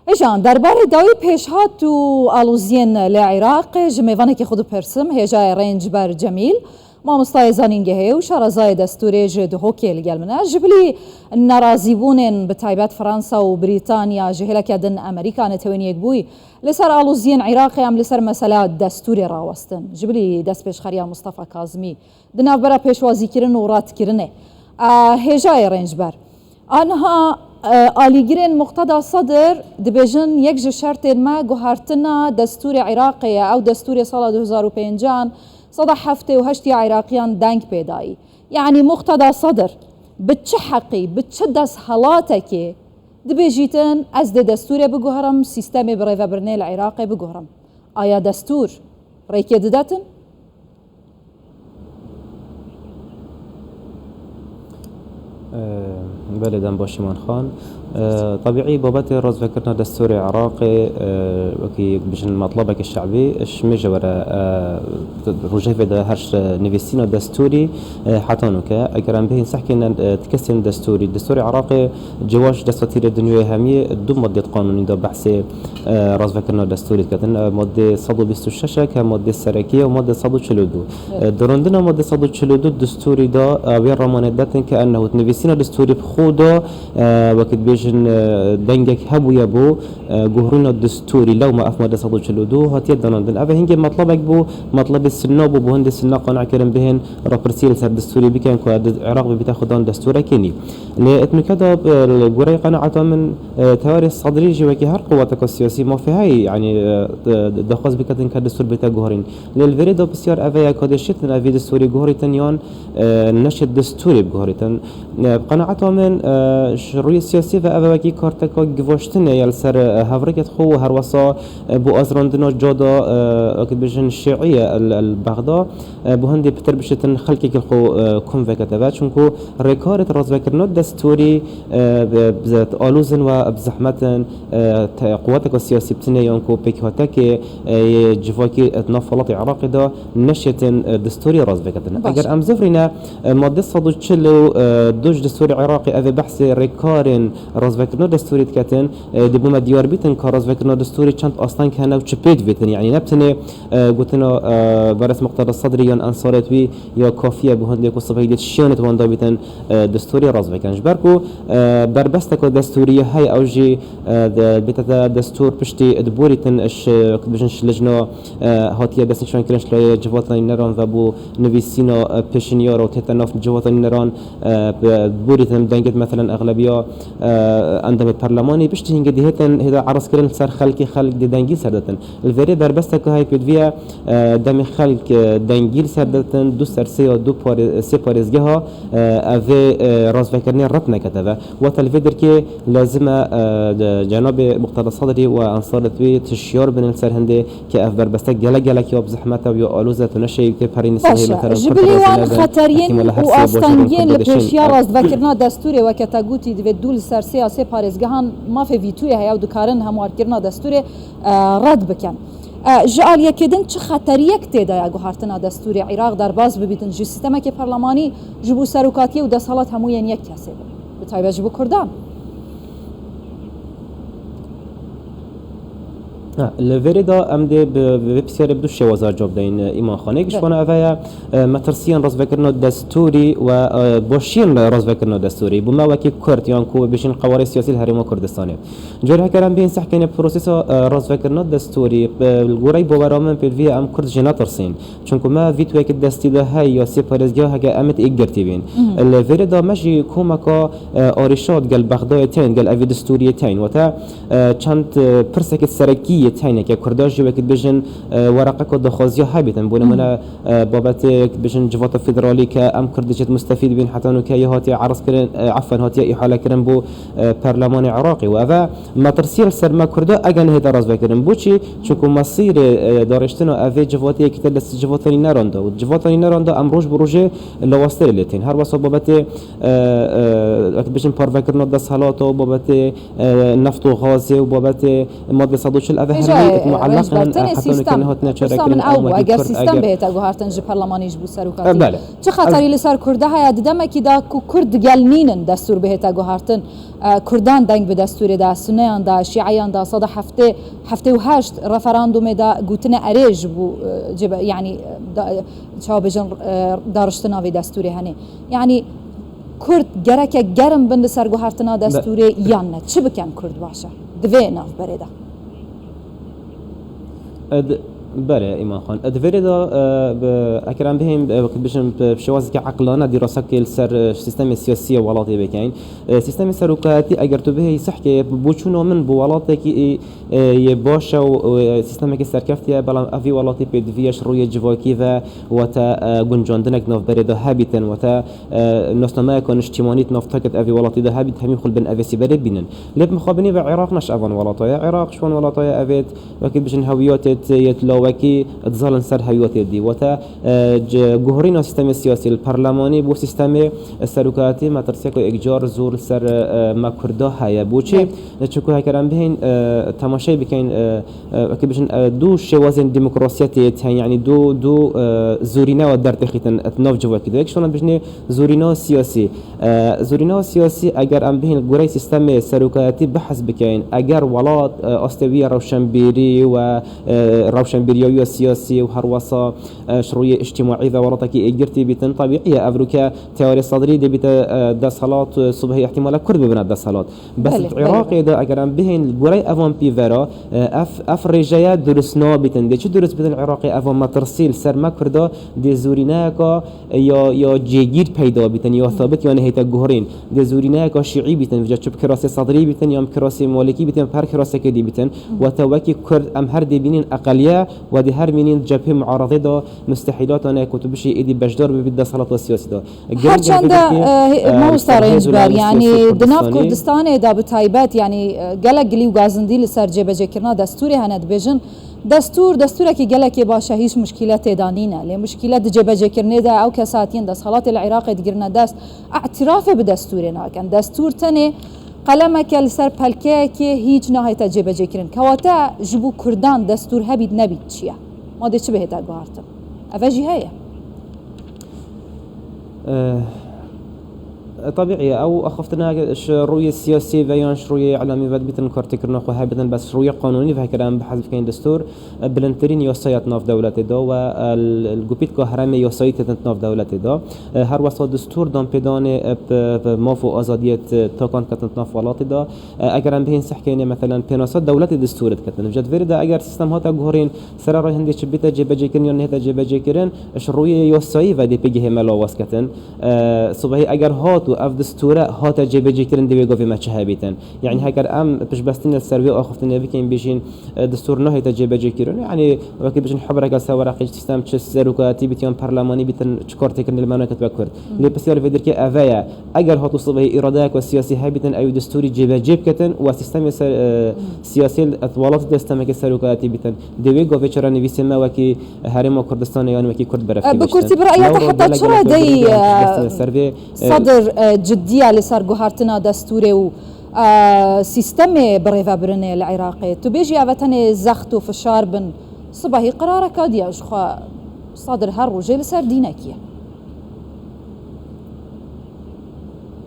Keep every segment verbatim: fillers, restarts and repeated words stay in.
Hêjan, derbarê dawî pêşhat û aloziyên li Iraqê ji mêvanekî xwe dipirsim, hêjayê Rêncber Cemîl, mamostayê zanîngehê û şarezayê destûrê ji Duhokê li gel min e. Ji bilî nerazîbûnên bi taybet Fransa û Brîtanya ji hêleke din Amerîka netewên yekbûyî li ser aloziyên Iraqê em li ser mesela destûrê rawestin. Ji bilî destpêşxeriya Mustafa Kazimî di navbera pêşwazîkirin û redkirinê. E, hêjayê Rêncber. Aniha, e, alîgirên Muqteda Sedir dibêjin, yek ji şertên me guhertina destûrê Iraqê ye. Ew destûrê sala du hezar û pêncan, seda heftê û heşt ya Iraqiyan deng pê dayî. Yanî Muqteda Sedir bi çi heqî, bi çi desthelatekê dibêjîtin, ez dê destûrê biguherim, sîstemê birêvebirinê li Iraqê biguherim? Aya destûr rêkê didetin? Belê, dem baş Îman Xan. Tebîî babetê razvekirina destûrê Iraqê, wekî bijin metlebeke şebî, ji mêje were rojevê de her ji nivîsîna destûrî heta nûke. Eger em bihên sehkên tikesên destûrî, destûrê Iraqê ciwaş destvatîrê dinyayê hemiyê du madê qanûnî de behsê razvekirina destûrî diketin. Madê sed û bîst û şeş e ke madê serekî ye û madê sed û çil û du. Dirindina madê sed û çil û du destûrî de wê ramanê detin ke ennehu nivîsîna destûrî bi xwe de, wekî dibêjin, dengek hebûye bo guhrîna destûrî, lewma ev madê sed û çil û du hatiye danandin. Ev hingê metlebek bû, metlebê sinna bû, bo hindê sinna qane kirin bihên rapirsî li ser destûrî bikin ku Iraq bibîte xwedan destûrekê nî. Lê etnûke de, li goreyê qenaeta min, tewarê Sedrî jî wekî her quweteke siyasî mafê heye, yanî daxwaz biketin ke destûr bête guherîn. Lê li vêrê de pisyar ev e ya ka dê şêtin evî destûrî guherîtin yan neşêt destûrê biguherîtin. Bi qenaeta min, ji rûyê siyasî ve ev e wekî karteka givaştinê ye li ser hevrêkê xwe û herwesa bo azrandina ca de, wekî dibêjin şêî ye li Bexda. Bo hindê pitir bişêtin xelkek li xwe kom vekete ve. Çunku rêkarê razvekirina destûrî alozin we bi zehmet in, quweteke siyasî bi tinê yan ku pêkhatekê yê civakî di nav welatê Iraqê de neşêtin destûrî razveketin. Eger em zivrîne madde sed û çil û du ji destûrê Iraqê, ev ê behsê rêkarên razvekirina destûrî diketin, dê bo me diyar bîtin ka razvekirina destûrî çend asteng hene û çi pê divêtin. Yanî ne bi tinê gotina Beres Muqteda Sedrî yan ensarêt wî ya kafî ye bo hindê ku sibehî dê şiyanêt wan dabîtin destûrî razvekin. Ji ber ku berbesteke destûrî heye, ew jî bête destûr piştî diborîtin, ji, bijin, ji lijna hatiye destnîşankirin ji layê civata nîneran ve bo nivîsîna pêşinyar û tête nav civata nîneran, diborîtin dengêt, meselen, exlebiya endamê perlemanî piştî hingê dihêtin hêda erzkirin li ser xelkê, xelk dê dengî ser detin. Li vêrê berbesteke heye pêdivî ye, demê xelk dengî li ser detin, du ser sê ya du parê-, sê parêzgeha, ev ê razvekirinê red nekete ve. Wate li vê dirkê lazim e cenabê Muqteda Sedrî û ensarêt wî tişyar bin li ser hindê ke ev berbeste gelek gelek ya bi zehmet e û ya aloz e, tu neşeyî tê perînî ser hê. Baş e. Ji bilî wan xeteriyên û astengiyên li pêşiya razdvekirina destûrê, weke te gotî, divê du li ser sê ya sê parêzgehan mafê vîtoyê heye û dikarin hemûarkirina destûrê red bikin. Ji aliyekê din çi xeteriyek tê de ya guhartina destûrê Iraq derbas bibîtin ji sîstemekê perlemanî, ji bo serokatiyê û desthelat hemû yên yek kesê bin, bi taybet ji bo Kurdan? Li vêrê de em dê bi vê pisyarê bi du şêwaza cewab deyin, Îman Xan. Yek ji wana ev e, metirsiyên razvekirina destûrî û boşiyên razvekirina destûrî. Bo me wekî Kurd yan ku bêjin qewarê siyasî li Herêma Kurdistanê. Careke em bihên sehkênê prosesa, e, razvekirina destûrî, e, li goreyî bawera min pêdivî ye em Kurd jê netirsîn. Çunku me vîtoyeke destî de heye ya sê parêzgeha heke em ê yekgirtî bîn. Li vêrê de me jî komeka, e, arîşa digel Bexdayê tên, digel evî destûriyê tên. Wate, e, çend, e, pirseke serekî yê tên heke Kurda jî wekî dibêjin, e, wereqeka daxwaziya hebîtin. Bo nimûne, e, babetê, bijin, civata federalî ke em Kurd dê jê mustefîd bîn, heta nûke ya hatiye erzkirin, e, efwen, hatiye îhalekirin bo, e, perlemanê Iraqê. Û ev e metirsiyê li ser me Kurda eger nehête razvekirin. Boçî? Çunku mesîrê, e, darêştina evê civatê yekî te destî civata nîneran de û civata nîneran de em roj bi rojê lawaztirê lê tên. Her wesa babetê, e, e, wek bijin parvekirina desthilata û babetê, e, neft û gazê û babetê madde sed û çil, ev e Hemî muelleq in, e, heta nûke nehatiye çarekirin, ew bû, eger sîstem bihête guhertin ji perlemanî ji bo serokatî. E, belê. Çi xeterî li ser Kurda heye? Di demekî de ku Kurd digel nînin destûr bihête guhertin, e, Kurdan deng bi destûrê de, Suneyan de, Şiayan de, seda heftê, heftê û heşt referandumê de gotine erê ji bo, e, cebe-, yanî, e, da-, çawa bêjin, e, dariştina vê destûrê hene. Yanî Kurd gereke germ bin li ser guhertina destûrê yan ne? Çi bikin Kurd baş e di vê navberê de? Ed-, belê, Îman Xan. Di vê rê de, e, bi, eger em bihên, e, wekî bijin, bi şêwazeke eqilane dîroseke li ser, e, sîstemê siyasî ya welatê bikeyn. E, sîstemê serokayetî, eger tu bihêyî sehkê, bi boçûna min bi welatekî, e, e, yê baş e û, û, e, sîstemeke serkeftî ye, belam ev vî welatî pêdivî ye ji rûyê civakî ve, wate, e, guncandinek navberê de hebîtin, wate, e, nasnameyeka niştîmanî di nav takê di evî welatî de hebît, hemî xwe li bin evê sîberê bînin. Lê bi mixabinî ve Iraq ne ji evan welata ye. Iraq ji wan welata ye, evêt, wekî bijin hewiyatêt yêt lawekî dizalin ser hewiyatê dî. Wate, e, ci guhorîna sîstemê siyasî li perlemanî bo sîstemê serokayetî metirsiyeka êkcar zor li ser, e, me Kurda heye. Boçî? Çunku heker em bihên, e, temaşey bikeyn, e, e, wekî bijin, e, du şêwazên demokrasiyetê tê, yanî du, du, e, zorînewa dertexîtin di nav civakî de. Yek ji wan bijinê zorîna siyasî. E, zorîna siyasî, eger em bihên li gorey sîstemê serokayetî behs bikeyn, eger welat, e, astê wî ye rewşenbîrî we, e, rewşenbîriya wî ya siyasî û herwesa, e, ji rûyê îctîmaî ve welatekî êkgirtî bîtin, tebîî ye, evroke Teorê Sedrî dê bîte, e, desthilat, e, sibehî îhtimale Kurd bibine desthilat. Bes Belê, di belê, Iraqê belê. de eger em bihên li gorey evan pîvera, e, ev, ev rêjeye durust nabîtin. Dê çi durust bidin Iraqê, evan metirsî li ser me Kurda dê zorîneyeka, e, ya, ya cêgîr peyda bîtin, ya sabit ya nehête guhorîn. Dê zorîneyeka şîî bîtin, vêca çi bi kirasê Sedrî bîtin, yan bi kirasê Malikî bîtin, yan bi her kirasekê dî bîtin. Wate wekî Kurd em her dê bînin eqeliye, we dê her mînin cephê muaredê de mustehîlata ne ku tu bişî êdî beşdar bibî desthelata siyasî de. Gerek Her çende, vekirî, e, e, mamosta Rêncber, yanî di nav Kurdistanê de bi taybet, yanî, e, gelek gilî û gazindî li ser cêbecêkirina destûrê hene dibêjin, destûr, destûrekî gelekê baş e, hîç muşkîle tê de nîne. Lê muşkîle di cêbecêkirinê de ew kesatiyên desthilatê li Iraqê digirine dest, îtirafê bi destûrê nakin. Destûr tenê qelemeke li ser pelkeyekê hîç nahête cêbecêkirin. Kewate ji bo Kurdan destûr hebît nebît çi ye? Ma dê çi bihête guhartin? Eve jî heye. E, tebîî ye, ew axiftina ji rûyê siyasî ve yan ji rûyê îlamî ve dibîtin kartêkirina xwe hebîtin, bes ji rûyê qanûnî ve heker em behs bikeyn destûr, e, bilindtirîn yasaya di nav dewletê de we, e, li, li gupîtka herêmê yasayî têtin di nav dewletê de. E, her wesa destûr danpêdanê, e, bi, bi maf û azadiyê di takan diketin di nav welatê de. E, eger em bihên sehkênê, meselen, pênasa dewletê destûrê diketin. Vêca di vê rê de eger sîstem hate guhorîn, Serê rê hindê çi bête cêbecêkirin yan nehête cêbecêkirin, ji rûyê yasayî ve dê pêgehê me lawaz ketin. E, sibehî eger hat û ev destûre hate cêbecêkirin, dê wê gavê me çi hebîtin? Yanî heger em piştbestinê li ser wê axiftinê bikin, bêjin, e, destûr nahête cêbecêkirin, yanî wekî bijin hebreke ser wereqê ji sîstem çi serokayetî bît yan perlemanî bîtin, çi kartêkirinê li me naketibe Kurd. Lê pisyar vê dirkê eve ye. Eger hat û sibehî îradeyeke siyasî hebîtin, ew destûrî cêbecê biketin û sîstemê ser, e, siyasî li welatê de sîstemeke serokayetî bîtin. Dê wê gavê çarenivîsê me wekî Herêma Kurdistanê yan wekî Kurd berevtî E, bi biştin. kurtî bi ra'ya te Lewra heta gelek çi gelek radeyî, gelek e, gelek ser vê, e, Sadr, e, ciddiye li ser guhertina destûrê û, e, sîstemê birêvebirinê li Iraqê? Tu bêjî ev tenê zext û fişar bin. Sibehî qirareka diye ji xwe Sadr her rojê li ser dînekî ye.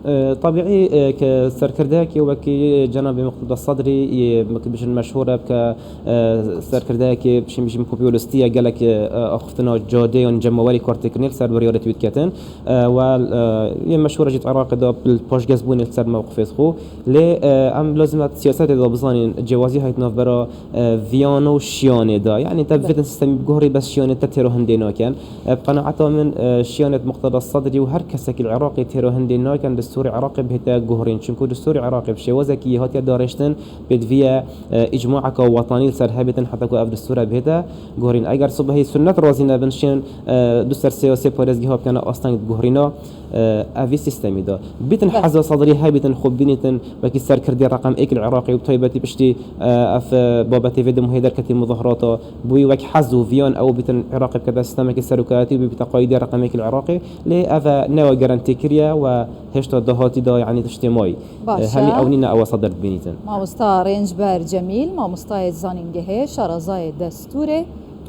E, tebîî, e, ke serkirdeyekê wekî cenabê Muqteda Sedrî yê, wekî bijin meşhûr e, ke, e, serkirdeyekê, bijin, bijin populîstî ye, gelek, e, axiftina cadê yan cemawerî kartêkirinê li ser biryarê wî diketin. E, we, e, yê meşhûr e jî di Iraqê de li paşgezbûnê li ser mewqifê xwe. Lê, e, em lazim e siyasetê de bizanîn cêwazî hayt navbera, e, viyana û şiyanê de. Yanî te Be- vêtin sîstemî biguherî bes şiyanê te têro hindê nakin. E, bi qenaeta min, e, şiyanêt Muqteda Sedrî û her kesekî li Iraqê têro hindê nakin destûrê Iraqê bihête guhorîn. Çunku destûrê Iraqê bi şêwazekî yê hatiye darêştin, pêdivî ye, e, îcmaeka wetanî li ser hebîtin heta ku ev destûre bihête guhorîn. Eger sibehî sunnet razî nebin, şên, e, du ser sê ya sê parêzgeha bikene asteng di guhorîna, e, evî sîstemî de. Bîtin Be- heza Sedrî hebîtin xwe bînîtin wekî serkirdê reqem êk li Iraqê û bi taybetî piştî, e, ev, e, babetê vê demûhê derketî muzaharata. Bûyî wek hez û viyan ew bîtin Iraqê bikete sîstemekî serokayetî û bibîte qayîdê reqemekî li Iraqê. Lê ev e ne we gerentî kiriye we hêşta Dahatî de, yanî tiştê mayî. Baş e. Hemî ewnî ne ewa sed der dibînîtin. Mamosta Rêncber Cemîl, mamostayê zanîngehê, şarezayê destûrê,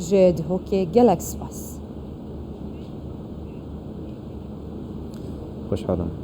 ji Duhokê gelek spas. Xweşhal im.